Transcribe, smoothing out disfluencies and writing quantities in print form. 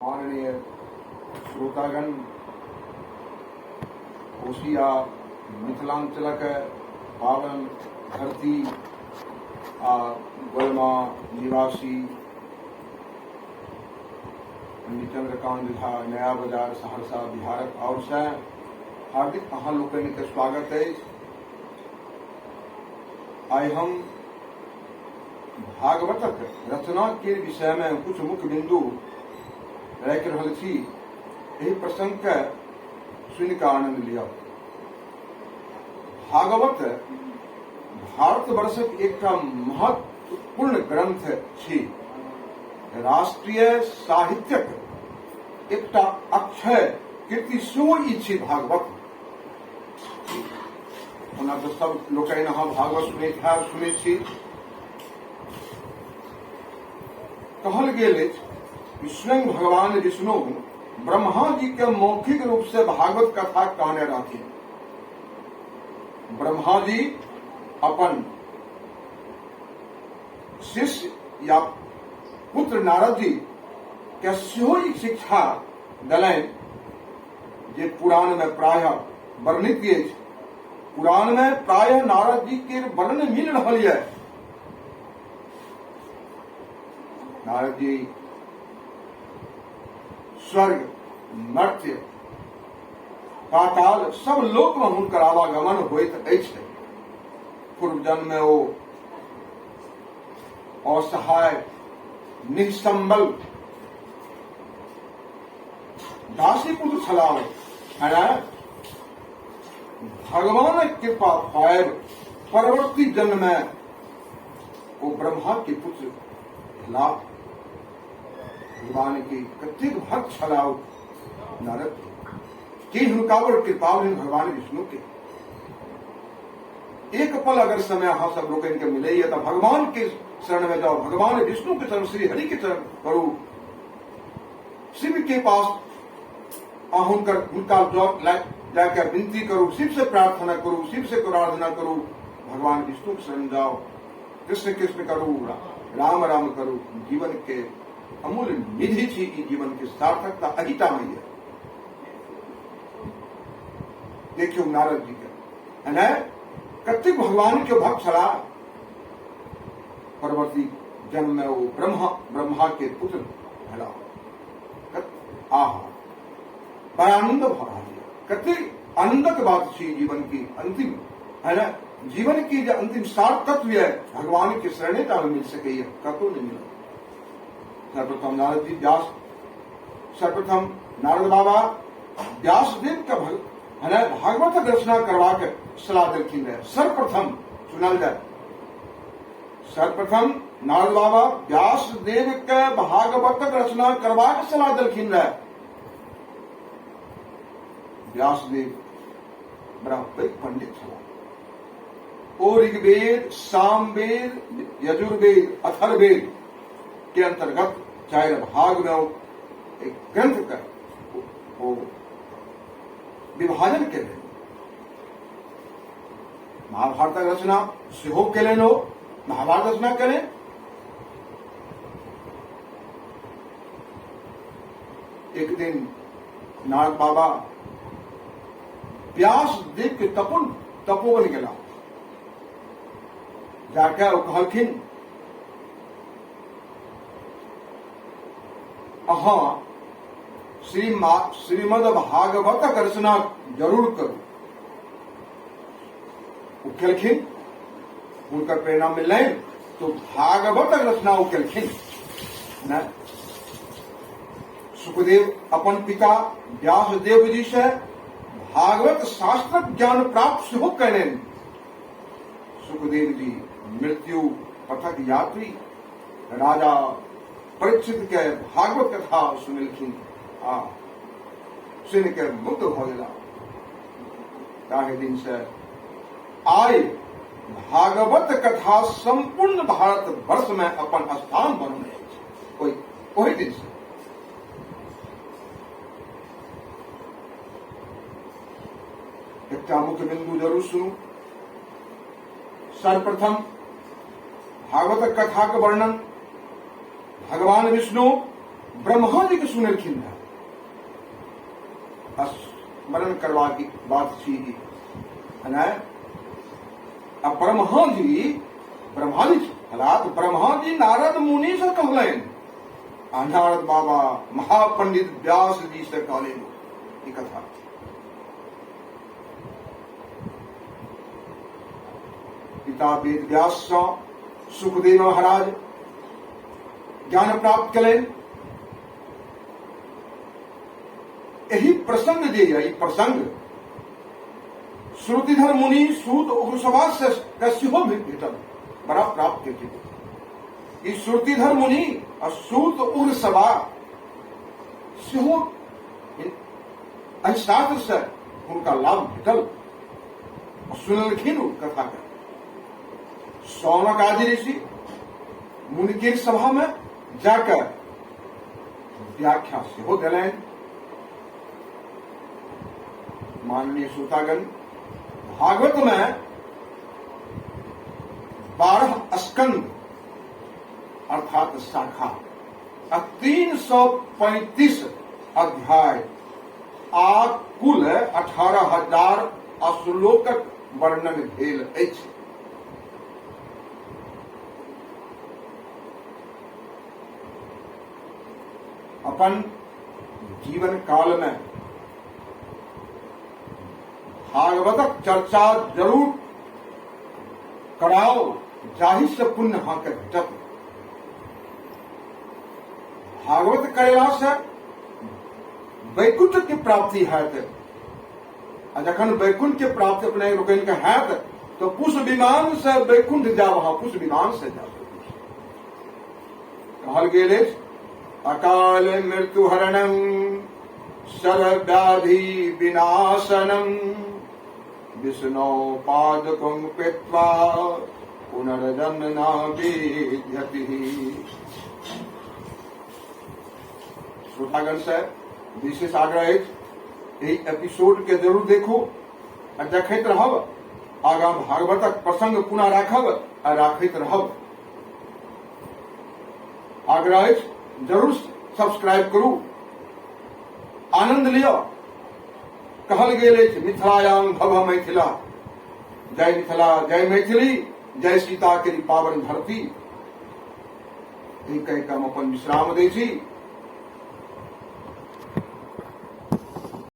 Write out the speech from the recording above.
माननीय श्रोतागण, कोशी आ मिथिलांचलक पावन धरती आ गोलमा निवासी पंडित चंद्रकांत झा, नया बाजार, सहरसा, बिहारक ओर से हार्दिक अहाँ लोकनिक स्वागत अछि। आइ हम भागवतक रचना के विषय में कुछ मुख्य बिंदु राखि रहल छी। एहि प्रसंग के सुनि कऽ आनंद लिअ। भागवत भारतवर्षक एकटा महत्वपूर्ण ग्रंथ छी। राष्ट्रीय साहित्यक एकटा अक्षय कृति सेहो ई छी भागवत। ओना तऽ सब लोकनि अहाँ भागवत सुनैत हैब, सुनै छी। कहल गेल अछि कि स्वयं भगवान विष्णु ब्रह्मा जी के मौखिक रूप से भागवत कथा कहने रहथिन। ब्रह्मा जी अपन शिष्य या पुत्र नारद जी के सेहो ई शिक्षा देलनि जे पुराण में प्रायः वर्णित अछि। पुराण में प्रायः नारद जी के वर्णन मिल रहल यऽ। नारद जी स्वर्ग, मर्त्य, पाताल सब लोक में हुनकर आवागमन होइत अछि। पूर्व जन्म में ओ असहाय, निःसंबल दासी पुत्र छलाह। है ना? भगवानक कृपा पाबि परवर्ती जन्म में ओ ब्रह्मा के पुत्र भेलाह। भगवान के कतेक भक्त छलाह ओ नारद के, हुनका पर कृपा भेल भगवान विष्णु के। एक पल अगर समय अहाँ सब लोकनि के मिलैया तऽ भगवान के शरण में जाओ, भगवान विष्णु के शरण, श्री हरि के शरण करू, शिव के पास हुनकर हुनका जाकर विनती करू, शिव से प्रार्थना करू, शिव से आराधना करू, भगवान विष्णु के शरण जाओ, कृष्ण कृष्ण करू, राम राम करू। जीवन के अमूल्य निधि छी ई, जीवन के सार्थकता अहिटा में है। देखियौ नारद जी के, है ने, कतेक भगवान के भक्त छलाह। परवर्ती जन्म में वो ब्रह्मा के पुत्र भेला। आहा, बड़ा आनंद भ रहल यऽ। कतेक आनंदक बात छी। जीवन की अंतिम, है ना, जीवन की जे अंतिम सार तत्व यऽ, भगवान के शरणे टा मिल सकैया, कतौ नहीं मिलत। सर्वप्रथम नारद जी व्यास, सर्वप्रथम नारद बाबा व्यासदेव के है ना, भागवत रचना करबाक सलाह देलखिन रहे। सर्वप्रथम सुनल जाय, सर्वप्रथम नारद बाबा व्यासदेव के भागवतक रचना करबाक सलाह देलखिन रहे। व्यासदेव बड़ा पैघ पंडित छलाह। ओ ऋग्वेद, सामवेद, यजुर्वेद, अथर्ववेद के अंतर्गत चारि भाग में एक ग्रंथ के ओ विभाजन केलनि। महाभारतक रचना सेहो केलनि, ओ महाभारत रचना केलनि। एक दिन नारद बाबा व्यास देव के तपोवन गेला। जाके ओ कहलखिन, अहाँ श्रीमद भागवतक रचना जरूर करू। ओ केलखिन, हुनकर प्रेरणा मिललनि तो भागवतक रचना ओ केलखिन। ने सुखदेव अपन पिता व्यासदेव जी से भागवत शास्त्रक ज्ञान प्राप्त सेहो कयलनि। सुखदेव जी मृत्यु पथक यात्री राजा परीक्षित के भागवत कथा सुनलखिन आ सुनि के मुग्ध भऽ गेला। ताहि दिन से आइ भागवत कथा संपूर्ण भारत वर्ष में अपन स्थान बनने अछि। ओहि दिन से एकटा मुख्य बिंदु जरूर सुनू। सर्वप्रथम भागवत कथा के वर्णन भगवान विष्णु ब्रह्मा जी के सुनेलखिन रहए। स्मरण करबाक बात छी है आ ब्रह्मा जी, ब्रह्मा जी छलाह तऽ ब्रह्मा जी नारद मुनि से कहलनि आ नारद बाबा महापंडित व्यास जी से कहलनि ई कथा। पिता वेद व्यास सँ सुखदेव महाराज ज्ञान प्राप्त कयलनि। एहि प्रसंग जे यऽ, ई प्रसंग श्रुतिधर मुनि सूत उग्रसभा से सेहो भेटल, बड़ा प्राप्त केलखिन ई श्रुतिधर मुनि आ सूत उग्रसभा सेहो एहि शास्त्र से हुनका लाभ भेटल। सुनलखिन ओ कथा के। शौनक आदि ऋषि मुनि के सभा में जाकर व्याख्या सेहो देलनि। माननीय श्रोतागण, भागवत में 12 स्कंद अर्थात शाखा आ 335 अध्याय आ कुल 18,000 श्लोकक वर्णन भेल अछि। अपन जीवन काल में भागवतक चर्चा जरूर कराओ, जाहि से पुण्य अहाँके भेटत। भागवत करेला से वैकुंठ के प्राप्ति हैत, आ जखन वैकुंठ के प्राप्ति अपने लोकनि के हैत तो पुष्प विमान से वैकुंठ जाब अहाँ, पुष्प विमान से जाब। कहल गेल अछि अकाल मृत्यु हरणम सर्वव्याधि विनाशनम विष्णु पादकं कृत्वा पुनर्जन्म न विद्यति। श्रोतागण से विशेष आग्रह अछि, एहि एपिसोड के जरूर देखू आ देखैत रहब। आगाँ भागवतक प्रसंग पुनः राखब आ राखैत रहब। आग्रह अछि जरूर सब्सक्राइब करू, आनंद लिअ। कहल गेल अछि मिथिलायाम भव मैथिला। जय मिथिला, जय मैथिली, जय सीता के पावन धरती। ई कहि कऽ हम अपन विश्राम दै छी।